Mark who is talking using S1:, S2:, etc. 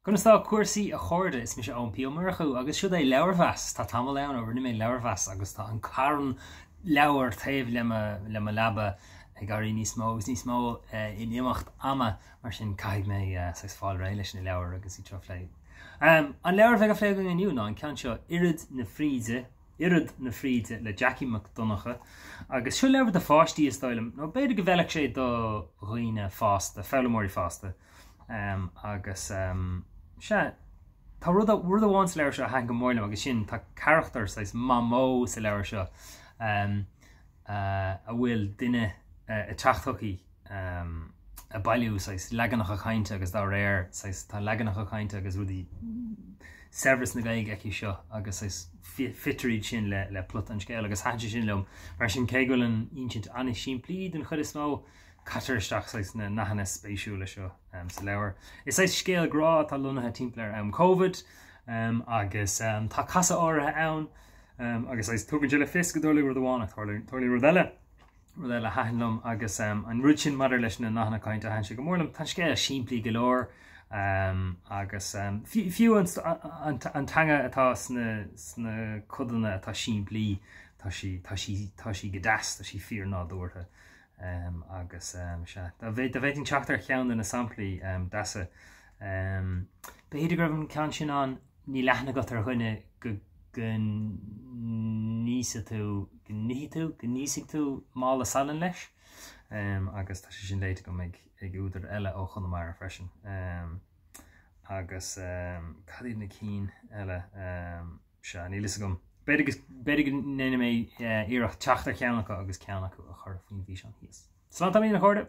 S1: Conas tá cúrsaí a chairde? Is mise Eoin P Ó Murchú agus siod é Leabharmheas. Tá tamall ann ó rinne mé leabharmheas agus tá an carn leabhar taobh le mo le mo leaba ag éirí níos mó agus níos mó in imeacht ama, mar sin caithfidh mé saghas fáil réidh leis na leabhair agus iad seo a phlé. An leabhar a bheidh á phlé againn inniu ná an ceann seo, Oiread na Fríde, Oiread na Fríde le Jackie Mac Donncha agus seo leabhar do pháistí is dóigh liom, nó b'fhéidir go bhfeilfeadh sé do dhaoine fásta, foghlaimeoirí fásta. Agus sea, tá rud, rud amháin sa leabhar seo a thaitin go mór liom agus sin tá carachtar saghas mamó sa leabhar seo a bhfuil duine ag teacht chuici ag bailiú saghas leaganacha cainte agus dá réir saghas tá leaganacha cainte agus rudaí saibhreas na Gaeilge aici seo agus saghas fitear iad sin le le plota an scéil agus thaitin sé sin liom. Mar sin cé go bhfuil an insint an-simplí den chuid is mó, caitear isteach saghas na nathanna spéisiúla seo sa leabhar. Is saghas scéal grá atá lonnaithe timpeall ar am Covid agus tá casadh áirithe ann agus saghas tugann sé le fios go dtarlóidh rud amháin ach tarlaíonn rud eile. Rud eile a thaitin liom agus an rud sin maidir leis na nathanna cainte a thaitin sé go mór liom. Tá an scéal simplí go leor agus fiú an teanga atá sna codanna atá simplí tá sí tá sí tá sí go deas, tá sí fíor-nádúrtha. Agus sea, dá bhféadfainn teacht ar cheann de na samplaí deasa, b'fhéidir go raibh an ceann sin ann, níl aithne agat ar dhuine go go n-íosfaidh tú, go n-ithfidh tú, go n-íosfaidh tú mála salainn leis. Agus tá sé sin léite agam ag ag údar eile ó Chonamara freisin. Agus cad iad na cinn eile? Sea, níl fhios agam. B'fhéidir b'fhéidir go ndéanfaidh mé iarracht teacht ar cheann acu agus ceann acu a chur faoin bhfíseán thíos. Slán tamaillín a chairde!